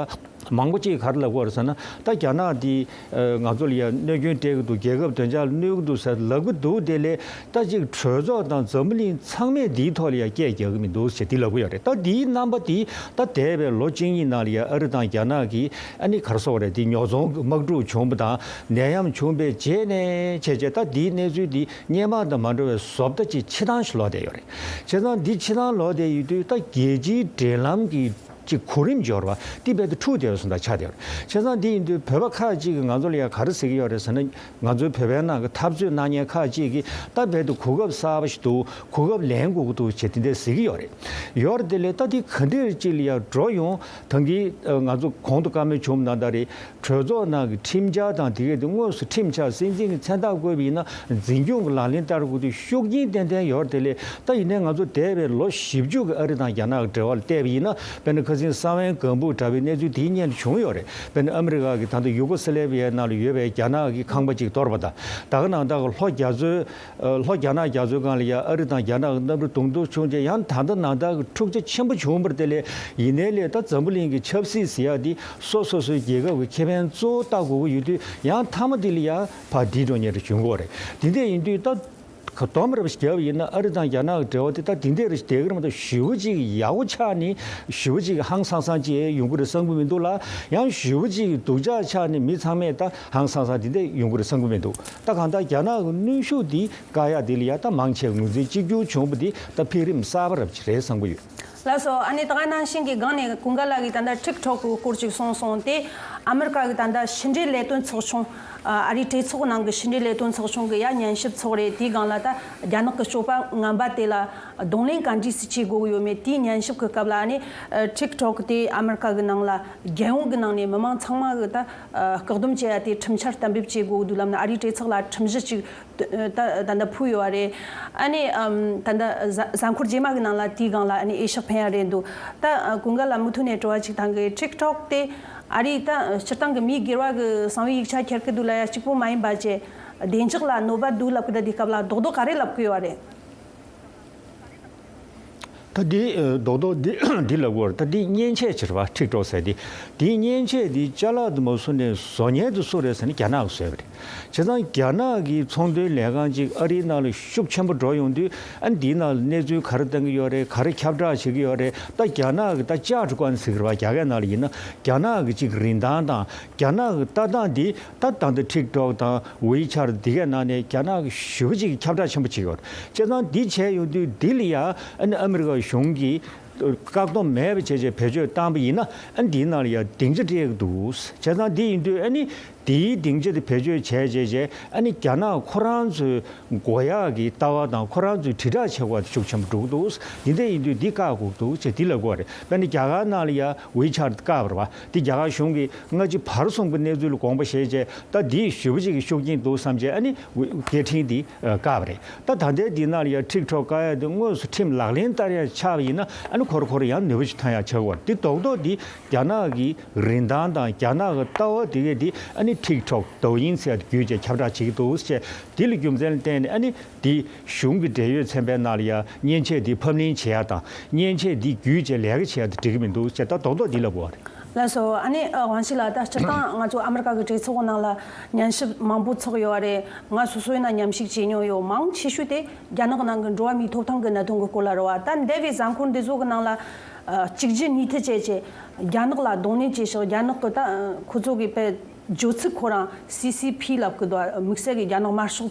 མང་པོ་ཅིག་ག་རེ་ལབ་ཀྱི་ཡོད་རེད་ཟེར་ན་ད་རྒྱ་ནག་འདི་ང་ཚོ་ལ་ཡ་གནོད་སྐྱོན་སྤྲད་ཀྱི་འདུག་རྒྱལ་ཁབ་བདེ་འཇགས་ལ་གནོད་ཀྱི་འདུག་ཟེར་ལབ་ཀྱི་འདུག་དེ་ལས་ད་ཅིག་གྲོས་ཚོགས་དང་འཛམ་བུ་གླིང་ཚང་མས་འདིའི་ཐོག་ལ་ཡ་སྐད་རྒྱག་གི་མི་འདུག་ཟེར་འདི་ལབ་ཀྱི་ཡོད་རེད། ད་འདིའི་རྣམ་པ་འདི་ད་འདས་པའི་ལོ་གཅིག་གཉིས་ནང་ལ་ཡ་ཨ་རི་དང་རྒྱ་ནག་གི་ཨ་ནི་ག་རེ་ཟེར་དགོས་རེད། འདི་ཉོ་ཚོང་གི་དམག་འཁྲུག་བྱུང་བ་དང་ནད་ཡམས་བྱུང་བའི་རྗེས་ནས་བྱས་རྗེས་ད་འདིའི་གནས་ཚུལ་འདི་སྔོན་མ་དང་མ་འདྲ་བའི་བཟོ་ལྟ་ཅིག་ཕྱི་ཐང་ཞིག་ལོག་བསྡད་ཡོད་རེད། བྱས་ཙང་འདི་ཕྱི་ཐང་ལོག་བསྡད་ཡོད་དུས་ད་རྒྱལ་སྤྱིའི་འབྲེལ་ལམ་གྱི་ཅིག་གོ་རིམ་འབྱོར་བ་འདི་རྦད་དེ་འཁྲུགས་བསྡད་པ་བཟོ་འདྲ་ཆགས་བསྡད་ཡོད་རེད། བྱས་ཙང་འདི་ཡིན་དུས་བོད་པ་ཁག་ཅིག་གིས་ང་ཚོ་ལ་ཡང་ག་རེ་ཟེར་གྱི་ཡོད་རེད་ཟེར་ན། ང་ཚོའི་བོད་པའི་ནང་གི་འཐབ་རྩོད་གནང་མཁན་ཁག་ཅིག་གིས་ད་རྦད་དེ་གོ་སྐབས་གསར་པ་ཞིག་འདུག་གོ་སྐབས་ལེན་དགོས་ཀྱི་འདུག་ཅེས་དེ་འདྲ་ཟེར་གྱི་ཡོད་རེད། ཡོད་རེད་དེ་ལས་ད་འདི་ག་འདྲ་ཅིག་ལ་ཡང་འགྲོ་ཡོང་ད་གིན་ང་ཚོ་གོང་དུ་བཀའ་མོལ་བྱུང་བ་ནང་ལྟར་རེད། གྲོས་ཚོགས་ནང་གི་ཁྲིམས་འཆར་དང་དེ་གས་དེ་དངོས་སུ་ཁྲིམས་འཆར་སྲིད་འཛིན་གྱི་མཚན་རྟགས་བཀོད་པ་ཡིན་ན་འཛིན་སྐྱོང་གི་ལག་ལེན་བསྟར་དགོས་དུས་ཤུགས་རྐྱེན་ཏན་ཏན་ཡོད་རེད་དེ་ལས། ད་ཡིན་ནའི་ང་ཚོ་འདས་པའི་ལོ་བཞི་བཅུ་གི་ཨ་རི་དང་རྒྱ་ནག་གི་འབྲེལ་བ་ལ་བལྟས་པ་ཡིན་ན། དཔེར་ན་ཁ་སང་ས་ཝན་གམ་བུ་འདྲ་བའི་གནས་ཚུལ་དེའི་སྔོན་ལ་བྱུང་ཡོད་རེད། དཔེར་ན་ཨ་མི་རི་ཀ་གི་ད་ལྟ་ཡུ་གོ་སི་ལེ་བྷི་ཡའི་ནང་ལ་ཡོད་པའི་རྒྱ་ནག་གི་ཁང་པ་ཅིག་གཏོར་བ་དང་། ད་ག་ནང་ལྟར་གྱི་ལྷོ་རྒྱ་མཚོའི་ལྷོ་རྒྱ་ནག་རྒྱ་མཚོའི་སྒང་ལ་ཡ་ཨ་རི་དང་རྒྱ་ནག་གི་གནམ་གྲུ་རྡུང་རྡེག་བྱུང་རྗེས་ཡང་ད་ལྟ་ནང་ལྟར་གྱི་འཁྲུག་ཆ་ཆེན་པོ་བྱུང་བ་རེད་དེ་ལས། ཡིན་ནའི་ལས་ད་འཛམ་བུ་གླིང་གི་ཆབ་སྲིད་ཟེར་ཡ་འདི་སོ་སོ་སོའི་རྒྱལ་ཁབ་ཀྱི་ཁེ་ཕན་གཙོ་བོ་ལྟ་དགོས་ཀྱི་ཡོད་དུས་ཡང་མཐའ་མ་འདི་ལ་ཡ་ཕར་འགྲིལ་འགྲོ་མཁན་རེ་བྱུང་གི་ཡོད་རེད། དེ་འདྲ་ཡིན་དུས་ད། ག་དོམ་རེ་བཞག་པ་ཡིན་ན་ཨ་རི་དང་རྒྱ་ནག་གི་འབྲེལ་བ་དེ་ད་དེ་འདྲ་རེ་བསྡད་ཀྱི་རེད་མ་གཏོགས་ཞེ་པོ་ཅིག་ཡག་པོ་ཆགས་ནས་ཞེ་པོ་ཅིག་ཧང་སང་སང་ཅིག་ཡོང་གི་རེད་བསམ་གྱི་མི་འདུག་ལ། ཡང་ཞེ་པོ་ཅིག་སྡུག་ཅག་ཆགས་ནས་མི་ཚང་མས་ད་ཧང་སང་སང་དེ་འདྲ་ཡོང་གི་རེད་བསམ་གྱི་མི་འདུག་ད་གང་ལྟར་རྒྱ་ནག་གི་གནོན་ཤུགས་འདི་བཀག་ཡག་འདི་ལ་ཡ་ད་མང་ཆེ་ངོས་འཛིན་གཅིག་གྱུར་བྱུང་བ་འདི་ད་འཕེལ་རིམ་གསར་པ་རབ་ཅིག་རེད་བསམ་གྱི་ཡོད། ལགས་སོ། ཨ་ནི་ད་ག་ནང་བཞིན་གྱི་སྒང་ནས་ཀུན་དགའ་ལགས་ཀྱིས་ད་ལྟ་ཊིག་ཊོག་གི་སྐོར་ཅིག་གསུངས་སོང་སྟེ། ཨ་མེ་རི་ཀ་གི་ད་ལྟ་ཕྱི་འབྲེལ་ལས་དོན་ཚོགས་ཆུང་། ཨ་རིའི་གྲོས་ཚོགས་ནང་གི་ཕྱི་འབྲེལ་ལས་དོན་ཚོགས་ཆུང་གི་ཡ་ཉན་ཞིབ་ཚོགས་རེད། དེའི་སྒང་ལ་ད་རྒྱ་ནག་གི་སྤྱོད་པ་ངན་པ་དེ་ལ་གདོང་ལེན་ག་འདྲས་སེ་བྱེད་དགོས་ཀྱི་ཡོད་མེད། དེའི་ཉན་ཞིབ་ཀྱི་སྐབས་ལ་ཨ་ནི་ཊིག་ཊོག་དེ་ཨ་མེ་རི་ཀ་གི་ནང་ལ་རྒྱལ་ཡོངས་ཀྱི་ནང་ནས་མི་མང་ཚང་མ་གི་ད་བཀག་སྡོམ་བྱེད་ཡ་དེ་ཁྲིམས་འཆར་གཏན་འབེབས་བྱེད་དགོས་འདུག་ལབ་ན། ཨ་རིའི་གྲོས་ཚོགས་ལ་ཁྲིམས་གཞི་ཅིག་ད་ད་ལྟ་ཕུལ་ཡོད་རེད། ཨ་ནི་ཨམ་ད་ལྟ་གཟའ་གཟའ་འཁོར་རྗེས་མ་གི་ནང་ལ་དེའི་སྒང་ལ་ཨ་ནི་འོས་ཤོག་འཕེན་ཡ་རེད་འདུག་ད་ཀུན་དགའ་ལགས་མུ་མཐུད་ནས་དྲི་བ་ཅིག་བཏང་གི། ཊིག་ཊོག་དེ་ཨ་རིའི་ད་སྤྱིར་བཏང་གི་མིའི་སྒེར་བ་གི་གསང་བའི་ཡིག་ཆ་འཁྱེར་གི་འདུག་ལ་ཡ་གཅིག་པོ་མ་ཡིན་པ་བྱས། བདེ་འཇགས་ལ་གནོད་པ་འདུག་ལབ་གི། ད་དེའི་སྐབས་ལ་རྡོག་རྡོག་ག་རེ་ལབ་གི་ཡོད་རེད། ད་འདི་ཨ་རྡོག་རྡོག་འདི་འདི་ལབ་དགོས་རེད། ད་འདི་མཉེན་ཆས་ཅིག་རེད་པ། ཊིག་ཊོག་ཟེར་འདི། འདིའི་མཉེན་ཆས་འདི་ཅ་ལག་ཏུ་མ་བཟོ་ནས་བཟོ་མཁན་དེ་སུ་རེད་ཟེར་ན་རྒྱ་ནག་གིས་བཟོས་པ་རེད། བྱས་ཙང་རྒྱ་ནག་གི་ཚོང་དོན་ལས་ཁང་ཅིག་ཨ་རིའི་ནང་ལ་ཤུགས་ཆེན་པོ་འགྲོ་ཡོང་དུས། ཨ་ནི་འདིའི་ནང་ལ་གནས་ཚུལ་ག་རེ་བཏང་གི་ཡོད་རེད། ག་རེ་ཁྱབ་བསྒྲགས་བྱེད་ཀྱི་ཡོད་རེད། ད་རྒྱ་ནག་གི་ད་ཅཱར་ཀོན་ཟེར་གི་རེད་པ། རྒྱ་སྐད་ནང་ལ་ཡིན་ན་རྒྱ་ནག་གི་ཅིག་རིན་ཐང་དང་རྒྱ་ནག་གི་ལྟ་སྟངས་འདི། ད་ད་ལྟ་ཊིག་ཊོག་དང་ཝི་ཆར་འདི་གའི་ནང་ནས་རྒྱ་ནག་གིས་ཞེ་པོ་ཅིག་ཁྱབ་བསྒྲགས་ཆེན་པོ་བྱེད་ཀྱི་ཡོད་རེད། བྱས་ཙང་འདི་བྱས་ཡོང་དུས་འདི་ལ་ཡ་ཨ་ནི་ཨ་མི་རི་ཀ་གཞུང་གིས་བཀག་སྡོམ་མེད་པ་བྱས་བྱས་བེད་སྤྱོད་བཏང་པ་ཡིན་ན། ཨ་ནི་འདིའི་ནང་ལ་ཡ་སྡིངས་ཆ་སྤྲད་ཀྱི་འདུག་བྱས་ཙང་འདི་ཡིན་དུས་ཨ་ནི་དེའི་སྡིངས་ཆ་དེ་བེད་སྤྱོད་བྱས་བྱས་བྱས། ཨ་ནི་རྒྱ་ནག་ཁོ་རང་ཚོའི་མགོ་ཡག་གི་ལྟ་བ་དང་ཁོ་རང་ཚོའི་དྲིལ་བསྒྲགས་བྱེད་དགོས་པ་དེ་ཤུགས་ཆེན་པོ་འགྲོ་གི་འདུག་འདི་འདྲ་ཡིན་དུས་འདི་བཀག་དགོས་ཀྱི་འདུག་ཅེས་འདི་ལབ་དགོས་པ་རེད། དཔེར་ན་རྒྱ་གར་ནང་ལ་ཡ་ཝི་ཆར་བཀག་པ་རེད་པ། འདི་རྒྱ་གར་གཞུང་གིས་སྔ་ཕྱི་བར་གསུམ་གྱི་གནས་ཚུལ་ལ་དགོངས་པ་བཞེས་བྱས། ད་འདི་ཞེ་པོ་ཅིག་གི་ཤུགས་རྐྱེན་འདུག་བསམ་བྱས། ཨ་ནི་ཝི་སྐད་འཕྲིན་འདི་བཀག་པ་རེད། ད་ད་ལྟའི་འདི་ནང་ལ་ཡ་ཊིག་ཊོག་བཀག་ཡ་དེ་དངོས་སུ་ཁྲིམས་ལག་ལེན་བསྟར་ཡ་ཆགས་པ་ཡིན་ན། ཨ་ནི་ཁོ་རང་ཁོ་རང་ཡང་ནུས་པ་ཞིག་ཐོན་ཡ་ཆགས་ཀྱི་ཡོད་རེད། འདི་རྡོག་རྡོག་འདི་རྒྱ་ནག་གི་རིན་ཐང་དང་རྒྱ་ནག་གི་ལྟ་བ་དེ་གས་དེ་ཨ་ནི་ཊིག་ཊོག་དོ་ཡིན་ཟེར་ཡ་དེ་བརྒྱུད་བྱས་ཁྱབ་བསྒྲགས་བྱེད་ཀྱི་འདུག་ཟེར། དེ་ལ་རྒྱུ་མཚན་ལ་བརྟེན་ནས་ཨ་ནི་དེ་གཞུང་གི་འབྲེལ་ཡོད་ཚན་པའི་ནང་ལ་ཡ་མཉེན་ཆས་དེ་ཕབ་ལེན་བྱེད་ཡ་དང་། མཉེན་ཆས་དེ་བརྒྱུད་བྱས་ལས་ཀ་བྱེད་ཡ་དེ་འགྲིག་གི་མི་འདུག་ཟེར། ད་རྡོག་རྡོག་འདི་ལབ་དགོས་པ་རེད། ལགས་སོ། ཨ་ནི་ཨ་ཝང་ཞི་ལགས། ད་སྤྱིར་བཏང་ང་ཚོ་ཨ་མི་རི་ཀ་གི་གྲོས་ཚོགས་ནང་ལ་ཉན་ཞིབ་མང་པོ་ཚོགས་ཡོད་རེད། ང་སོ་སོ་ཡིན་ན་མཉམ་ཞུགས་བྱེད་མྱོང་ཡོད། མང་ཆེ་ཤོས་དེ་རྒྱ་ནག་ནང་གི་འགྲོ་བ་མིའི་ཐོབ་ཐང་གི་གནད་དོན་གྱི་སྐོར་ལ་རེད་པ། ད་འདས་པའི་གཟའ་འཁོར་འདི་ཚོ་གི་ནང་ལ་ཨ་གཅིག་རྗེས་གཉིས་མཐུད་བྱས་བྱས་རྒྱ་ནག་ལ་གདོང་ལེན་བྱས་ཤག་རྒྱ་ནག་གི་ད་ཨ་ཁོ་ཚོ་གི་དཔེ་བརྗོད་ཚིག་ཁོ་རང་སི་སི་ཕི་ལབ་གི་འདུག་དམིགས་བསལ་གྱི་རྒྱ་ནག་དམར་ཤོག་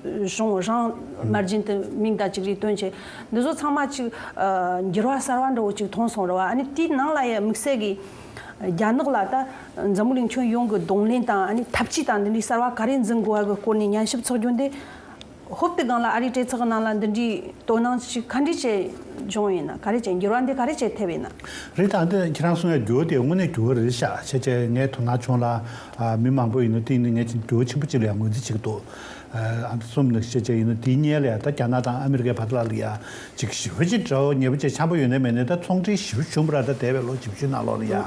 གཞུང་རང་དམར་རྗེན་དེ་མིང་དང་གཅིག་རེད་བཏོན་བྱས། འདི་ཚོ་ཚང་མ་ཅིག་ཨ་འགྱུར་བ་གསར་བ་འདྲ་བོ་ཅིག་མཐོང་སོང་རེད་པ། ཨ་ནི་དེའི་ནང་ལ་ཡང་དམིགས་བསལ་གྱི་རྒྱ་ནག་ལ་ད་འཛམ་བུ་གླིང་ཁྱོན་ཡོངས་ཀྱི་གདོང་ལེན་དང་། ཨ་ནི་ཐབས་ཇུས་དང་འདི་འདྲའི་གསར་བ་ག་རེ་འཛིན་དགོས་པ་གི་སྐོར་ནས་ཉན་ཞིབ་ཚོགས་རྒྱུ་འདི། ཧོབ་ཏེ་སྒང་ལ་ཨ་རིའི་གྲོས་ཚོགས་ནང་ལ་འདི་འདྲའི་དོ་སྣང་ཅིག་ག་འདྲ་བྱས་བྱུང་ཡིན་ན། ག་རེ་བྱས་འགྱུར་བ་འདི་ག་རེ་བྱས་ཐེབས་ཡིན་ན། རེད། ད་འདི་ཁྱེད་རང་གསུང་ཡ་འགྱུར་བ་དེ་དངོས་གནས་འགྱུར་བ་རེད་ཤག་བྱས་བྱས་ངས་དོ་སྣང་བྱུང་ལ། ཨ་མི་མང་པོ་ཡིན་ན་དེ་ཡིན་ན་ངས་ཅིག་འགྱུར་བ་ཆེན་པོ་ཅིག་ལ་ཡང་ངོས་འཛིན་བྱེད་ཀྱི་འདུག་ཨ་གསུམ་ནི་བཤད་བྱས་ཡིན་ན་དེའི་སྔོན་ལ་ཡ་ད་རྒྱ་ནག་དང་ཨ་མི་རི་ཀའི་བར་དུ་ལ་ཡ་ཅིག་ཞེ་པོ་ཅིག་འདྲ་བོ་ཉེ་པོ་ཅིག་འཆམ་པོ་ཡོད་ན་མེད་ན། ད་ཚོང་འབྲེལ་ཞེ་པོ་བྱུང་བ་ར། ད་འདས་པའི་ལོ་བཞི་བཅུ་ནང་ལོགས་ལ་ཡ་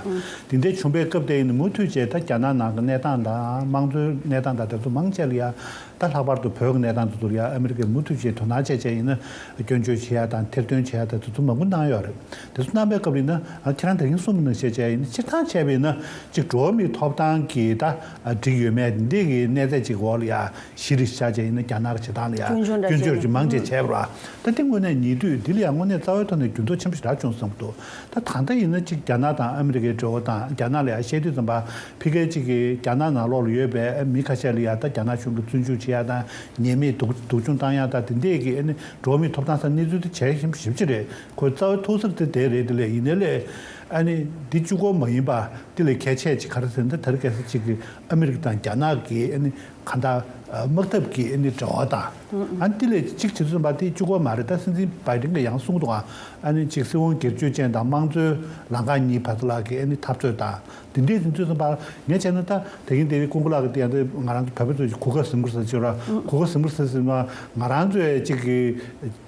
དེ་འདྲའི་བྱུང་བའི་སྐབས་དེ་ཡིན་ན་མུ་མཐུད་བྱས་ད་རྒྱ་ནག་ནང་གི་གནས་སྟངས་དང་དམངས་གཙོའི་གནས་སྟངས་དང་དེ་ཚོ་མང་ཆེ་ལ་ཡ། ད་ལྷག་པར་དུ་བོད་ཀྱི་གནས་སྟངས་དེ་ཚོ་ལ་ཡ་ཨ་མི་རི་ཀས་མུ་མཐུད་བྱས་དོ་སྣང་བྱས་བྱས་ཡིན་ན་སྐྱོན་བརྗོད་བྱེད་ཡ་དང་ཐེར་འདོན་བྱེད་ཡ་དང་དེ་ཚོ་མང་པོ་གནང་ཡོད་རེད། དེ་ཚོ་གནང་པའི་སྐབས་ལ་ཡིན་ན་ཨ་ཁྱེད་རང་ད་གིན་གསུངས་པ་ནང་བཞིན་བྱས་ཡིན་ན་སྤྱིར་བཏང་བྱས་པ་ཡིན་ན་ཅིག་འགྲོ་བ་མིའི་ཐོབ་ཐང་གི་ད་འགྲིག་ཡོད་མེད་འདི་གི་གནས་ཚད་ཅིག་འོག་ལ་ཡ། གཞི་རེ་བཞག་བྱས་ཡིན་ན་རྒྱ་ནག་གི་བྱེད་སྟངས་ལ་ཡང་སྐྱོན་བརྗོད་འདྲ་སྐྱོན་བརྗོད་བྱས་ཀྱི་མང་ཆེ་བྱས་པ་རེད། ད་དེ་དངོས་གནས་ཉེ་དུས་འདི་ལ་ཡང་དངོས་གནས་རྩ་བའི་ཐོག་ནས་འགྱུར་ལྡོག་ཆེན་པོ་ཞིག་རག་བྱུང་བསམ་གྱི་འདུག་ད་ད་ལྟ་ཡིན་ན་གཅིག་རྒྱ་ནག་དང་ཨ་མི་རི་ཀའི་འབྲེལ་བ་དང་། རྒྱ་ནག་ལ་ཡང་བཤད་དུས་ཙམ་པ་ཕ་གིའི་གཅིག་གི་རྒྱ་ནག་ནང་ལོགས་ལ་ཡོད་པའི་མི་ཁ་ཤས་ལ་ཡང་ད་རྒྱ་ནག་གཞུང་གིས་བཙོན་འཇུག་བྱེད་ཡ་དང་ཉེས་མེད་སྡུག་སྡུག་སྦྱོང་བཏང་ཡ་དང་དེ་འདྲས་ཀྱི་ཨ་ནི་འགྲོ་བ་མིའི་ཐོབ་ཐང་སར་གནས་ཚུལ་དེ་བྱས་ཞིབ་ཞིབ་ཅིག་རེད། ཁོའི་རྩ་བའི་ཐུགས་སྲས་དེ་དེ་རེད། དེ་ལས་ཡིན་ནའི་ལས་ཨ་ནི་འདི་གཅིག་པོ་མ་ཡིན་པ་དེ་ལས་གལ་ཆེ་ཅིག་ག་རེ་ཟེར་ན། ད་རེས་གལ་སྲིད་ཅིག་གི་ཨ་མི་རི་ཀ་དང་རྒྱ་ནག་གི་ཨ་ནི་གང་ལྟར་དམག་འཐབ་ཀྱི་ཨ་ནི་འབྲེལ་བ་དང་། ཨ་ནི་དེ་ལས་གཅིག་བྱེད་ཚུལ་པ་དེ་གཅིག་པོ་མ་རེད། ད་སྲིད་འཛིན་བྷའི་ཌེན་གྱིས་ཡང་གསུངས་འདུག་ཨ་ནི་གཅིག་སྲིད་དབང་སྒེར་གཅོད་ཅན་དང་དམངས་གཙོའི་ལམ་ཁ་གཉིས་བར་དུ་ལ་གི་ཨ་ནི་འཐབ་རྩོད་དང་དེ་འདྲའི་དེ་ཚོ་ཚང་མ་ངས་བྱས་ན། ད་དེ་གིན་དེ་རིང་ཀུན་དགའ་ལགས་ཀྱིས་དེ་ཡང་དེ་ང་རང་ཚོ་བོད་པ་ཚོས་གུར་དཀར་གཟིམ་དཀར་ཟེར་གྱི་ཡོད་ར། གུར་དཀར་གཟིམ་དཀར་ཟེར་ཟེར་ན་ང་རང་ཚོས་གཅིག་གི་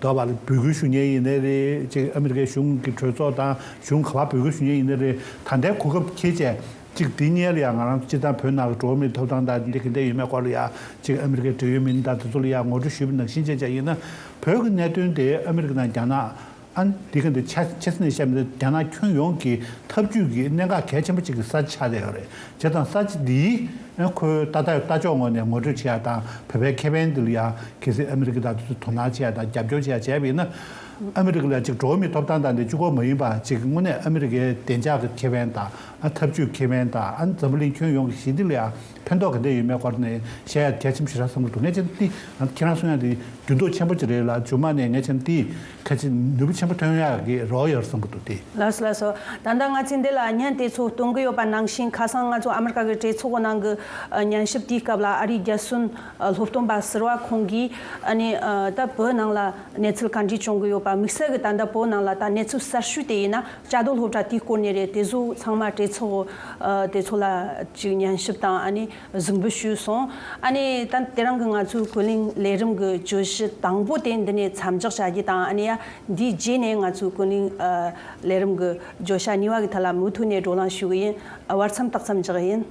དོ་བ་ལ་འབོད་སྐུལ་ཞུ་མཁན་ཡིན་ནའི་རེད། གཅིག་ཨ་མི་རི་ཀའི་གཞུང་གི་གྲོས་ཚོགས་དང་གཞུང་ག་པར་འབོད་སྐུལ་ཞུ་མཁན་ཡིན་ནའི་རེད། ད་ལྟའི་གོ་སྐབས་འཁྱེར་བྱས། གཅིག་འདི་སྔོན་ལ་ཡང་ང་རང་ཚོ་སྤྱིར་བཏང་བོད་ནང་གི་འགྲོ་བ་མིའི་ཐོབ་ཐང་དང་འདི་ག་འདྲ་ཡོད་མེད་སྐོར་ལ་ཡང་གཅིག་ཨ་མི་རི་ཀའི་འབྲེལ་ཡོད་མི་སྣ་དང་དེ་ཚོ་ལ་ཡང་ངོ་སྤྲོད་ཞུས་པ་ནང་བཞིན་བྱས་བྱས་ཡིན་ན། བོད་ཀྱི་གནད་དོན་དེ་ཨ་མི་རི་ཀ་དང་རྒྱ་ནག་ཨ་འདི་ག་འདི་ཆ་ཆ་ཚང་ནས་བཤད་མི་འདུག་རྒྱ་ནག་ཁྱོན་ཡོངས་ཀྱི་འཐབ་ཇུས་ཀྱི་གནད་འགག་གལ་ཆེན་པོ་གཅིག་གི་ས་ཆ་ཆགས་བསྡད་ཡོད་རེད། བྱས་ཙང་ས་ཆ་འདིའི་ཁོའི་ལྟ་ལྟ་ལྟ་ཕྱོགས་ངོས་ནས་ངོ་སྤྲོད་བྱེད་ཡ་དང་བོད་པའི་ཁེ་ཕན་འདི་ལ་ཡང་གལ་སྲིད་ཨ་མི་རི་ཀ་དང་དེ་ཚོས་དོ་སྣང་བྱེད་ཡ་དང་རྒྱབ་སྐྱོར་བྱེད་ཡ་བྱས་པ་ཡིན་ན། ཨ་མི་རི་ཀ་ལ་ཅིག་འགྲོ་བ་མིའི་ཐོབ་ཐང་དང་དེ་གཅིག་པོ་མ་ཡིན་པ་ཅིག་དངོས་གནས་ཨ་མི་རི་ཀའི་བདེ་འཇགས་ཀྱི་ཁེ་ཕན་དང་ཨ་འཐབ་ཇུས་ཁེ་ཕན་དང་ཨ་འཛམ་བུ་གླིང་ཁྱོན་ཡོངས་ཀྱི་ཞི་བདེ་ལ་ཡང་ཕན་ཐོགས་ག་འདྲ་ཡོད་མེད་སྐོར་ནས་བཤད་ཡ་གལ་ཆེན་པོ་ཞིག་རེད་བསམ་གྱི་འདུག་ངས་བྱས་ན་དེ་ཁྱེད་རང་གསུང་ཡ་དེ་འགྱུར་ལྡོག་ཆེན་པོ་ཅིག་རེད་ལ། མཇུག་མ་ནས་ངས་བྱས་ན་དེ་ཁ་ཅིག་ནུས་པ་ཆེན་པོ་ཐོན་ཡག་གི་རོགས་ཡོད་བསམ་གྱི་འདུག་དེ། ལགས་སོ་ལགས་སོ། ད་ལྟ་ང་ཚོས་འདི་ལ་བརྙན་དེ་ཚོ་སྟོན་གྱི་ཡོད་པ་ནང་བཞིན། ཁ་སང་ང་ཚོ་ཨ་མི་རི་ཀ་གི་གྲོས་ཚོགས་ནང་གི་ཉན་ཞིབ་དེའི་སྐབས་ལ་ཨ་རིའི་རྒྱལ་སྲུང་སློབ་སྟོན་པ་ཟུར་པ་ཁོང་གིས་ཨ་ནི་ད་བོད་ནང་ལ་གནས་ཚུལ་ག་འདྲས་བྱུང་གི་ཡོད་པ། དམིགས་བསལ་གྱི་ད་ལྟ་བོད་ནང་ལ་ད་གནས་ཚུལ་གསར་ཤོས་དེ་ཡིན་ན་བཅའ་སྡོད་སློབ་གྲྭ་དེའི་སྐོར་ནས་རེད། དེ་ཚོ་ཚང་མ་གྲོས་ཚོགས་དེ་ཚོ་ལ་ཅིག་ཉན་ཞིབ་དང་ཨ་ནི་གཟིགས་འབུལ་ཞུས་སོང་། ཨ་ནི་ད་དེ་རིང་གི་ང་ཚོའི་ཀུན་གླེང་ལས་རིམ་གྱི་བརྗོད་གཞི་དང་པོ་དེ་འདི་ནས་མཚམས་འཇོག་བྱ་རྒྱུ་དང་། ཨ་ནི་ཡ་འདིའི་རྗེས་ནས་ང་ཚོའི་ཀུན་གླེང་ལས་རིམ་གྱི་བརྗོད་བྱ་གཉིས་པ་གི་ཐད་ལ་མུ་མཐུད་ནས་བགྲོ་གླེང་ཞུ་གི་ཡིན། བར་མཚམས་ཏག་ཙམ་འཇོག་གི་ཡིན།